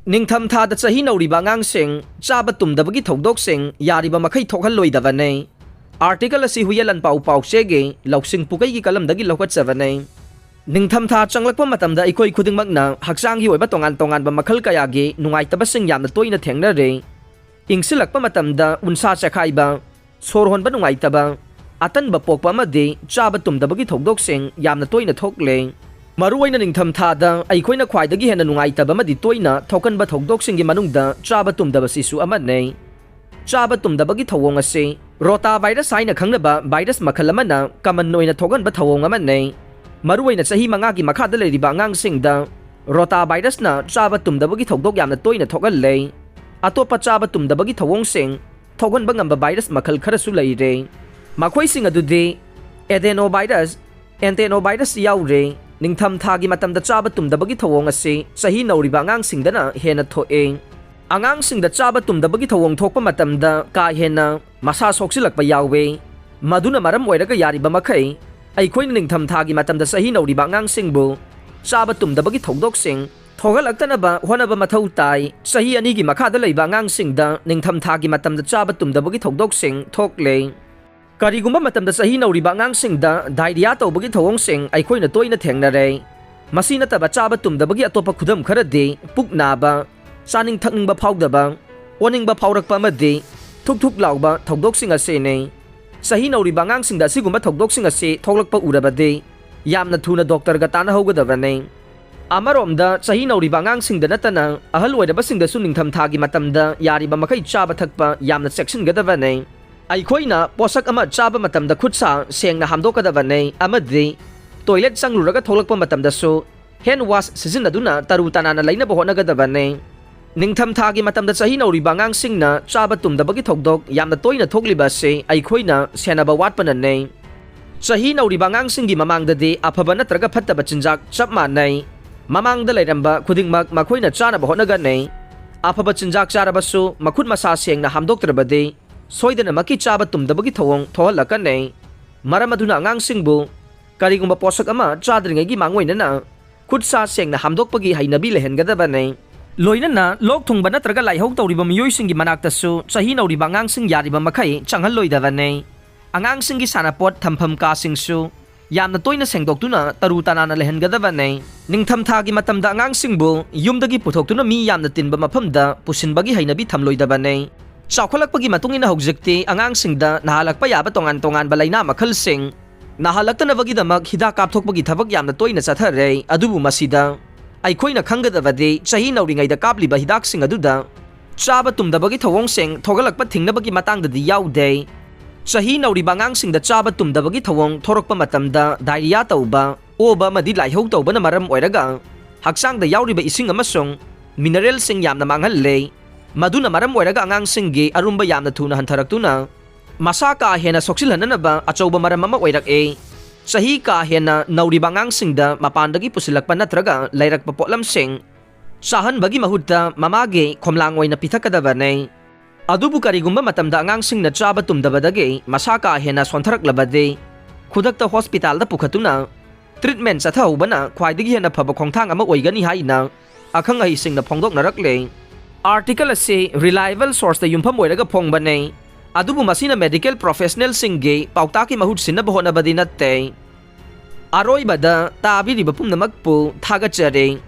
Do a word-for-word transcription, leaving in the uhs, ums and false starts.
ꯅꯤꯡꯊꯝꯊꯥꯗ ꯆꯍꯤ ꯅꯧꯔꯤꯕ ꯑꯉꯥꯡꯁꯤꯡ ꯆꯥꯕ ꯇꯨꯝꯗꯕꯒꯤ ꯊꯧꯗꯣꯛꯁꯤꯡ ꯌꯥꯔꯤꯕ ꯃꯈꯩ ꯊꯣꯛꯍꯜꯂꯣꯏꯗꯕꯅꯤ꯫ ꯑꯥꯔꯇꯤꯀꯜ ꯑꯁꯤ ꯍꯨꯏꯌꯦꯟ ꯂꯥꯟꯄꯥꯎ ꯄꯥꯎꯆꯦꯒꯤ ꯂꯧꯁꯤꯡ ꯄꯨꯀꯩꯒꯤ ꯀꯂꯝꯗꯒꯤ ꯂꯧꯈꯠꯆꯕꯅꯤ꯫ ꯅꯤꯡꯊꯝꯊꯥ ꯆꯪꯂꯛꯄ ꯃꯇꯝꯗ ꯑꯩꯈꯣꯏ ꯈꯨꯗꯤꯡꯃꯛꯅ ꯍꯛꯆꯥꯡꯒꯤ ꯑꯣꯏꯕ ꯇꯣꯉꯥꯟ ꯇꯣꯉꯥꯟꯕ ꯃꯈꯜ ꯀꯌꯥꯒꯤ ꯅꯨꯡꯉꯥꯏꯇꯕꯁꯤꯡ ꯌꯥꯝꯅ ꯇꯣꯏꯅ ꯊꯦꯡꯅꯔꯦ꯫ ꯏꯪꯁꯤꯜꯂꯛꯄ ꯃꯇꯝꯗ ꯎꯟꯁꯥ ꯆꯦꯈꯥꯏꯕ, ꯁꯣꯔ ꯍꯣꯟꯕ ꯅꯨꯡꯉꯥꯏꯇꯕ, ꯑꯇꯟꯕ ꯄꯣꯛꯄ ꯑꯃꯗꯤ ꯆꯥꯕ ꯇꯨꯝꯗꯕꯒꯤ ꯊꯧꯗꯣꯛꯁꯤꯡ ꯌꯥꯝꯅ ꯇꯣꯏꯅ ꯊꯣꯛꯂꯦ꯫ ꯃꯔꯨꯑꯣꯏꯅ ꯅꯤꯡꯊꯝꯊꯥꯗ ꯑꯩꯈꯣꯏꯅ ꯈ꯭ꯋꯥꯏꯗꯒꯤ ꯍꯦꯟꯅ ꯅꯨꯡꯉꯥꯏꯇꯕ ꯑꯃꯗꯤ ꯇꯣꯏꯅ ꯊꯣꯛꯀꯟꯕ ꯊꯧꯗꯣꯛꯁꯤꯡꯒꯤ ꯃꯅꯨꯡꯗ ꯆꯥꯕ ꯇꯨꯝꯗꯕꯁꯤꯁꯨ ꯑꯃꯅꯤ꯫ ꯆꯥꯕ ꯇꯨꯝꯗꯕꯒꯤ ꯊꯧꯑꯣꯡ ꯑꯁꯤ ꯔꯣꯇꯥ ꯚꯥꯏꯔꯁ ꯍꯥꯏꯅ ꯈꯪꯅꯕ ꯚꯥꯏꯔꯁ ꯃꯈꯜ ꯑꯃꯅ ꯀꯃꯟ ꯑꯣꯏꯅ ꯊꯣꯛꯍꯟꯕ ꯊꯧꯑꯣꯡ ꯑꯃꯅꯤ꯫ ꯃꯔꯨꯑꯣꯏꯅ ꯆꯍꯤ ꯃꯉꯥꯒꯤ ꯃꯈꯥꯗ ꯂꯩꯔꯤꯕ ꯑꯉꯥꯡꯁꯤꯡꯗ ꯔꯣꯇꯥ ꯚꯥꯏꯔꯁꯅ ꯆꯥꯕ ꯇꯨꯝꯗꯕꯒꯤ ꯊꯧꯗꯣꯛ ꯌꯥꯝꯅ ꯇꯣꯏꯅ ꯊꯣꯛꯍꯜꯂꯦ꯫ ꯑꯇꯣꯞꯄ ꯆꯥꯕ ꯇꯨꯝꯗꯕꯒꯤ ꯊꯧꯑꯣꯡꯁꯤꯡ ꯊꯣꯛꯍꯟꯕ ꯉꯝꯕ ꯚꯥꯏꯔꯁ ꯃꯈꯜ ꯈꯔꯁꯨ ꯂꯩꯔꯦ꯫ ꯃꯈꯣꯏꯁꯤꯡ ꯑꯗꯨꯗꯤ ꯑꯦꯗꯦꯅꯣ ꯚꯥꯏꯔꯁ, ꯑꯦꯟꯇꯦꯅꯣ ꯚꯥꯏꯔꯁ ꯌꯥꯎꯔꯦ꯫ ꯅꯤꯡꯊꯝꯊꯥꯒꯤ ꯃꯇꯝꯗ ꯆꯥꯕ ꯇꯨꯝꯗꯕꯒꯤ ꯊꯧꯑꯣꯡ ꯑꯁꯤ ꯆꯍꯤ ꯅꯧꯔꯤꯕ ꯑꯉꯥꯡꯁꯤꯡꯗꯅ ꯍꯦꯟꯅ ꯊꯣꯛꯑꯦ꯫ ꯑꯉꯥꯡꯁꯤꯡꯗ ꯆꯥꯕ ꯇꯨꯝꯗꯕꯒꯤ ꯊꯧꯑꯣꯡ ꯊꯣꯛꯄ ꯃꯇꯝꯗ ꯀꯥ ꯍꯦꯟꯅ ꯃꯁꯥ ꯁꯣꯛꯆꯤꯜꯂꯛꯄ ꯌꯥꯎꯋꯦ꯫ ꯃꯗꯨꯅ ꯃꯔꯝ ꯑꯣꯏꯔꯒ ꯌꯥꯔꯤꯕ ꯃꯈꯩ ꯑꯩꯈꯣꯏꯅ ꯅꯤꯡꯊꯝꯊꯥꯒꯤ ꯃꯇꯝꯗ ꯆꯍꯤ ꯅꯧꯔꯤꯕ ꯑꯉꯥꯡꯁꯤꯡꯕꯨ ꯆꯥꯕ ꯇꯨꯝꯗꯕꯒꯤ ꯊꯧꯗꯣꯛꯁꯤꯡ ꯊꯣꯛꯍꯜꯂꯛꯇꯅꯕ ꯍꯣꯠꯅꯕ ꯃꯊꯧ ꯇꯥꯏ꯫ ꯆꯍꯤ ꯑꯅꯤꯒꯤ ꯃꯈꯥꯗ ꯂꯩꯕ ꯑꯉꯥꯡꯁꯤꯡꯗ ꯅꯤꯡꯊꯝꯊꯥꯒꯤ ꯃꯇꯝꯗ ꯆꯥꯕ ꯇꯨꯝꯗꯕꯒꯤ ꯊꯧꯗꯣꯛꯁꯤꯡ ꯊꯣꯛꯂꯦ꯫ ꯀꯔꯤꯒꯨꯝꯕ ꯃꯇꯝꯗ ꯆꯍꯤ ꯅꯧꯔꯤꯕ ꯑꯉꯥꯡꯁꯤꯡꯗ ꯗꯥꯏꯔꯤꯌꯥ ꯇꯧꯕꯒꯤ ꯊꯧꯑꯣꯡꯁꯤꯡ ꯑꯩꯈꯣꯏꯅ ꯇꯣꯏꯅ ꯊꯦꯡꯅꯔꯦ꯫ ꯃꯁꯤ ꯅꯠꯇꯕ ꯆꯥꯕ ꯇꯨꯝꯗꯕꯒꯤ ꯑꯇꯣꯞꯄ ꯈꯨꯗꯝ ꯈꯔꯗꯤ ꯄꯨꯛ ꯅꯥꯕ, ꯆꯥꯅꯤꯡ ꯊꯛꯅꯤꯡꯕ ꯐꯥꯎꯗꯕ, ꯑꯣꯅꯤꯡꯕ ꯐꯥꯎꯔꯛꯄ ꯑꯃꯗꯤ ꯊꯨꯛ ꯊꯨꯛ ꯂꯥꯎꯕ ꯊꯧꯗꯣꯛꯁꯤꯡ ꯑꯁꯤꯅꯤ꯫ ꯆꯍꯤ ꯅꯧꯔꯤꯕ ꯑꯉꯥꯡꯁꯤꯡꯗ ꯑꯁꯤꯒꯨꯝꯕ ꯊꯧꯗꯣꯛꯁꯤꯡ ꯑꯁꯤ ꯊꯣꯛꯂꯛꯄ ꯎꯔꯕꯗꯤ ꯌꯥꯝꯅ ꯊꯨꯅ ꯗꯣꯛꯇꯔꯒ ꯇꯥꯟꯅꯍꯧꯒꯗꯕꯅꯤ꯫ ꯑꯃꯔꯣꯝꯗ ꯆꯍꯤ ꯅꯧꯔꯤꯕ ꯑꯉꯥꯡꯁꯤꯡꯗ ꯅꯠꯇꯅ ꯑꯍꯜ ꯑꯣꯏꯔꯕꯁꯤꯡꯗꯁꯨ ꯅꯤꯡꯊꯝꯊꯥꯒꯤ ꯃꯇꯝꯗ ꯌꯥꯔꯤꯕ ꯃꯈꯩ ꯆꯥꯕ ꯊꯛꯄ ꯌꯥꯝꯅ ꯆꯦꯛꯁꯤꯟꯒꯗꯕꯅꯤ꯫ ꯑꯩꯈꯣꯏꯅ ꯄꯣꯠꯁꯛ ꯑꯃ ꯆꯥꯕ ꯃꯇꯝꯗ ꯈꯨꯠ ꯁꯥ ꯁꯦꯡꯅ ꯍꯥꯝꯗꯣꯛꯀꯗꯕꯅꯤ ꯑꯃꯗꯤ ꯇꯣꯏꯂꯦꯠ ꯆꯪꯂꯨꯔꯒ ꯊꯣꯛꯂꯛꯄ ꯃꯇꯝꯗꯁꯨ ꯍꯦꯟ ꯋꯥꯁ ꯁꯤꯖꯤꯟꯅꯗꯨꯅ ꯇꯔꯨ ꯇꯅꯥꯟꯅ ꯂꯩꯅꯕ ꯍꯣꯠꯅꯒꯗꯕꯅꯤ꯫ ꯅꯤꯡꯊꯝꯊꯥꯒꯤ ꯃꯇꯝꯗ ꯆꯍꯤ ꯅꯧꯔꯤꯕ ꯑꯉꯥꯡꯁꯤꯡꯅ ꯆꯥꯕ ꯇꯨꯝꯗꯕꯒꯤ ꯊꯧꯗꯣꯛ ꯌꯥꯝꯅ ꯇꯣꯏꯅ ꯊꯣꯛꯂꯤꯕ ꯑꯁꯤ ꯑꯩꯈꯣꯏꯅ ꯁꯦꯟꯅꯕ ꯋꯥꯠꯄꯅꯅꯤ꯫ ꯆꯍꯤ ꯅꯧꯔꯤꯕ ꯑꯉꯥꯡꯁꯤꯡꯒꯤ ꯃꯃꯥꯡꯗꯗꯤ ꯑꯐꯕ ꯅꯠꯇ꯭ꯔꯒ ꯐꯠꯇꯕ ꯆꯤꯟꯖꯥꯛ ꯆꯞ ꯃꯥꯟꯅꯩ꯫ ꯃꯃꯥꯡꯗ ꯂꯩꯔꯝꯕ ꯈꯨꯗꯤꯡꯃꯛ ꯃꯈꯣꯏꯅ ꯆꯥꯅꯕ ꯍꯣꯠꯅꯒꯅꯤ꯫ ꯑꯐꯕ ꯆꯤꯟꯖꯥꯛ ꯆꯥꯔꯕꯁꯨ ꯃꯈꯨꯠ ꯃꯁꯥ ꯁꯦꯡꯅ ꯍꯥꯝꯗꯣꯛꯇ꯭ꯔꯕꯗꯤ ꯁꯣꯏꯗꯅꯃꯛꯀꯤ ꯆꯥꯕ ꯇꯨꯝꯗꯕꯒꯤ ꯊꯧꯑꯣꯡ ꯊꯣꯛꯍꯜꯂꯛꯀꯅꯤ꯫ ꯃꯔꯝ ꯑꯗꯨꯅ ꯑꯉꯥꯡꯁꯤꯡꯕꯨ ꯀꯔꯤꯒꯨꯝꯕ ꯄꯣꯠꯁꯛ ꯑꯃ ꯆꯥꯗ꯭ꯔꯤꯉꯩꯒꯤ ꯃꯥꯡꯑꯣꯏꯅꯅ ꯈꯨꯠ ꯁꯥ ꯁꯦꯡꯅ ꯍꯥꯝꯗꯣꯛꯄꯒꯤ ꯍꯩꯅꯕꯤ ꯂꯩꯍꯟꯒꯗꯕꯅꯤ꯫ ꯂꯣꯏꯅꯅ ꯂꯣꯛ ꯊꯨꯡꯕ ꯅꯠꯇ꯭ꯔꯒ ꯂꯥꯏꯍꯧ ꯇꯧꯔꯤꯕ ꯃꯤꯑꯣꯏꯁꯤꯡꯒꯤ ꯃꯅꯥꯛꯇꯁꯨ ꯆꯍꯤ ꯅꯧꯔꯤꯕ ꯑꯉꯥꯡꯁꯤꯡ ꯌꯥꯔꯤꯕ ꯃꯈꯩ ꯆꯪꯍꯜꯂꯣꯏꯗꯕꯅꯤ꯫ ꯑꯉꯥꯡꯁꯤꯡꯒꯤ ꯁꯥꯟꯅꯄꯣꯠ ꯊꯝꯐꯝ ꯀꯥꯁꯤꯡꯁꯨ ꯌꯥꯝꯅ ꯇꯣꯏꯅ ꯁꯦꯡꯗꯣꯛꯇꯨꯅ ꯇꯔꯨ ꯇꯅꯥꯟꯅ ꯂꯩꯍꯟꯒꯗꯕꯅꯤ꯫ ꯅꯤꯡꯊꯝꯊꯥꯒꯤ ꯃꯇꯝꯗ ꯑꯉꯥꯡꯁꯤꯡꯕꯨ ꯌꯨꯝꯗꯒꯤ ꯄꯨꯊꯣꯛꯇꯨꯅ ꯃꯤ ꯌꯥꯝꯅ ꯇꯤꯟꯕ ꯃꯐꯝꯗ ꯄꯨꯁꯤꯟꯕꯒꯤ ꯍꯩꯅꯕꯤ ꯊꯝꯂꯣꯏꯗꯕꯅꯤ꯫ ꯆꯥꯎꯈꯠꯂꯛꯄꯒꯤ ꯃꯇꯨꯡ ꯏꯟꯅ ꯍꯧꯖꯤꯛꯇꯤ ꯑꯉꯥꯡꯁꯤꯡꯗ ꯅꯥꯍꯜꯂꯛꯄ ꯌꯥꯕ ꯇꯣꯉꯥꯟ ꯇꯣꯉꯥꯟꯕ ꯂꯥꯏꯅꯥ ꯃꯈꯜꯁꯤꯡ ꯅꯥꯍꯜꯂꯛꯇꯅꯕꯒꯤꯗꯃꯛ ꯍꯤꯗꯥꯛ ꯀꯥꯞꯊꯣꯛꯄꯒꯤ ꯊꯕꯛ ꯌꯥꯝꯅ ꯇꯣꯏꯅ ꯆꯠꯊꯔꯦ꯫ ꯑꯗꯨꯕꯨ ꯃꯁꯤꯗ ꯑꯩꯈꯣꯏꯅ ꯈꯪꯒꯗꯕꯗꯤ ꯆꯍꯤ ꯅꯧꯔꯤꯉꯩꯗ ꯀꯥꯞꯂꯤꯕ ꯍꯤꯗꯥꯛꯁꯤꯡ ꯑꯗꯨꯗ ꯆꯥꯕ ꯇꯨꯝꯗꯕꯒꯤ ꯊꯧꯑꯣꯡꯁꯤꯡ ꯊꯣꯛꯍꯜꯂꯛꯄ ꯊꯤꯡꯅꯕꯒꯤ ꯃꯇꯥꯡꯗꯗꯤ ꯌꯥꯎꯗꯦ꯫ ꯆꯍꯤ ꯅꯧꯔꯤꯕ ꯑꯉꯥꯡꯁꯤꯡꯗ ꯆꯥꯕ ꯇꯨꯝꯗꯕꯒꯤ ꯊꯧꯑꯣꯡ ꯊꯣꯔꯛꯄ ꯃꯇꯝꯗ ꯗꯥꯏꯔꯤꯌꯥ ꯇꯧꯕ, ꯑꯣꯕ ꯑꯃꯗꯤ ꯂꯥꯏꯍꯧ ꯇꯧꯕꯅ ꯃꯔꯝ ꯑꯣꯏꯔꯒ ꯍꯛꯆꯥꯡꯗ ꯌꯥꯎꯔꯤꯕ ꯏꯁꯤꯡ ꯑꯃꯁꯨꯡ ꯃꯤꯅꯔꯦꯜꯁꯤꯡ ꯌꯥꯝꯅ ꯃꯥꯡꯍꯜꯂꯦ꯫ ꯃꯗꯨꯅ ꯃꯔꯝ ꯑꯣꯏꯔꯒ ꯑꯉꯥꯡꯁꯤꯡꯒꯤ ꯑꯔꯨꯝꯕ ꯌꯥꯝꯅ ꯊꯨꯅ ꯍꯟꯊꯔꯛꯇꯨꯅ ꯃꯁꯥ ꯀꯥ ꯍꯦꯟꯅ ꯁꯣꯛꯆꯤꯜꯍꯟꯅꯅꯕ ꯑꯆꯧꯕ ꯃꯔꯝ ꯑꯃ ꯑꯣꯏꯔꯛꯑꯦ꯫ ꯆꯍꯤ ꯀꯥ ꯍꯦꯟꯅ ꯅꯧꯔꯤꯕ ꯑꯉꯥꯡꯁꯤꯡꯗ ꯃꯄꯥꯟꯗꯒꯤ ꯄꯨꯁꯤꯜꯂꯛꯄ ꯅꯠꯇ꯭ꯔꯒ ꯂꯩꯔꯛꯄ ꯄꯣꯠꯂꯝꯁꯤꯡ ꯆꯥꯍꯟꯕꯒꯤ ꯃꯍꯨꯠꯇ ꯃꯃꯥꯒꯤ ꯈꯣꯝꯂꯥꯡ ꯑꯣꯏꯅ ꯄꯤꯊꯛꯀꯗꯕꯅꯤ꯫ ꯑꯗꯨꯕꯨ ꯀꯔꯤꯒꯨꯝꯕ ꯃꯇꯝꯗ ꯑꯉꯥꯡꯁꯤꯡꯅ ꯆꯥꯕ ꯇꯨꯝꯗꯕꯗꯒꯤ ꯃꯁꯥ ꯀꯥ ꯍꯦꯟꯅ ꯁꯣꯟꯊꯔꯛꯂꯕꯗꯤ ꯈꯨꯗꯛꯇ ꯍꯣꯁꯄꯤꯇꯥꯜꯗ ꯄꯨꯈꯠꯇꯨꯅ ꯇ꯭ꯔꯤꯠꯃꯦꯟ ꯆꯠꯊꯍꯧꯕꯅ ꯈ꯭ꯋꯥꯏꯗꯒꯤ ꯍꯦꯟꯅ ꯐꯕ ꯈꯣꯡꯊꯥꯡ ꯑꯃ ꯑꯣꯏꯒꯅꯤ ꯍꯥꯏꯅ ꯑꯈꯪ ꯑꯍꯩꯁꯤꯡꯅ ꯐꯣꯡꯗꯣꯛꯅꯔꯛꯂꯦ꯫ ꯑꯥꯔꯇꯤꯀꯜ ꯑꯁꯤ ꯔꯤꯂꯥꯏꯕꯜ ꯁꯣꯔꯁꯇ ꯌꯨꯝꯐꯝ ꯑꯣꯏꯔꯒ ꯐꯣꯡꯕꯅꯤ꯫ ꯑꯗꯨꯕꯨ ꯃꯁꯤꯅ ꯃꯦꯗꯤꯀꯦꯜ ꯄ꯭ꯔꯣꯐꯦꯁꯅꯦꯜꯁꯤꯡꯒꯤ ꯄꯥꯎꯇꯥꯛꯀꯤ ꯃꯍꯨꯠ ꯁꯤꯟꯅꯕ ꯍꯣꯠꯅꯕꯗꯤ ꯅꯠꯇꯦ꯫ ꯑꯔꯣꯏꯕꯗ ꯇꯥꯕꯤꯔꯤꯕ ꯄꯨꯝꯅꯃꯛꯄꯨ ꯊꯥꯒꯠꯆꯔꯤ꯫